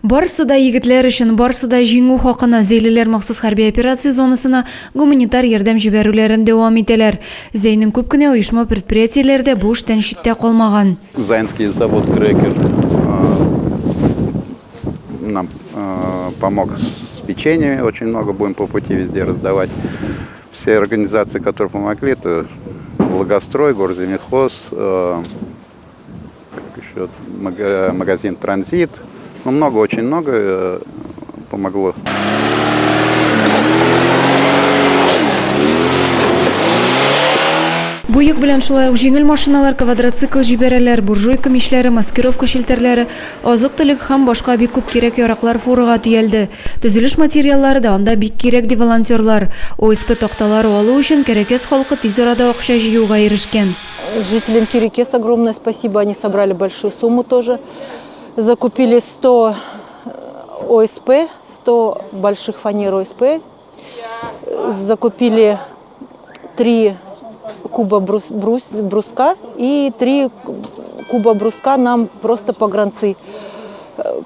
Барысы да егетләр өчен, барысы да җиңү хакына, зәйлеләр махсус хәрби операция зонасына гуманитар ярдәм җибәрүләрен дәвам итәләр. Зәйнең күп кенә оешма-предприятиеләре дә бу эштән читтә калмаган. Заинский завод Крекер нам помог с печеньем, очень много будем по пути везде раздавать. Все организации, которые помогли, это Благострой, Горземельхоз, как еще, магазин Транзит. Ну, много, очень много помогло. Бу йөк белән шулай ук җиңел машиналар, квадроцикл җибәрәләр, буржуйка мичләре, маскировка челтәрләре, азык-төлек һәм башка бик күп кирәк-яраклар фурага төялде. Төзелеш материаллары да анда бик кирәк, ди волонтерлар. ОСП такталары алу өчен Кәрәкәс халкы тиз арада акча җыюга ирешкән. Жителям Кирикес огромное спасибо, они собрали большую сумму тоже. Закупили 100 ОСП, 100 больших фанер ОСП. Закупили 3 куба брус, брус, бруска и 3 куба бруска нам просто погранцы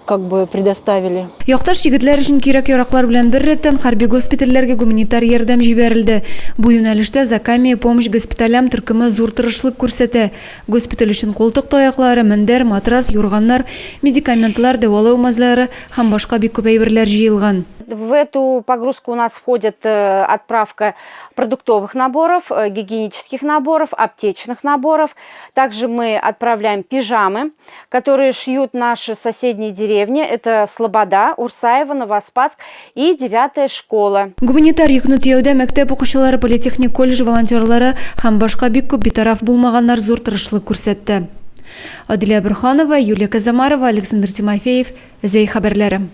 как бы предоставили. Якташ егетләр өчен кирәк-яраклар белән беррәттән хәрби госпитальләргә гуманитар ярдәм җибәрелде. Бу юнәлештә Закамия помощь госпиталям төркеме зур тырышлык күрсәтә. Госпиталь өчен култык таяклары, мендәр, матрас, юрганнар, медикаментлар, дәвалау мазьлары һәм башка бик күп әйберләр җыелган. В эту погрузку у нас входит отправка продуктовых наборов, гигиенических наборов, аптечных наборов. Также мы отправляем пижамы, которые шьют наши соседние деревни. Это Слобода, Урсаева, Новоспасск и 9 школа. Гуманитар йөкне төяүдә мәктәп укучылары, политехник колледж волонтерлары һәм башка бик күп битараф булмаганнар зур тырышлык күрсәтте. Адилә Борһанова, Юлия Казамарова, Александр Тимофеев, Зәй хәбәрләре.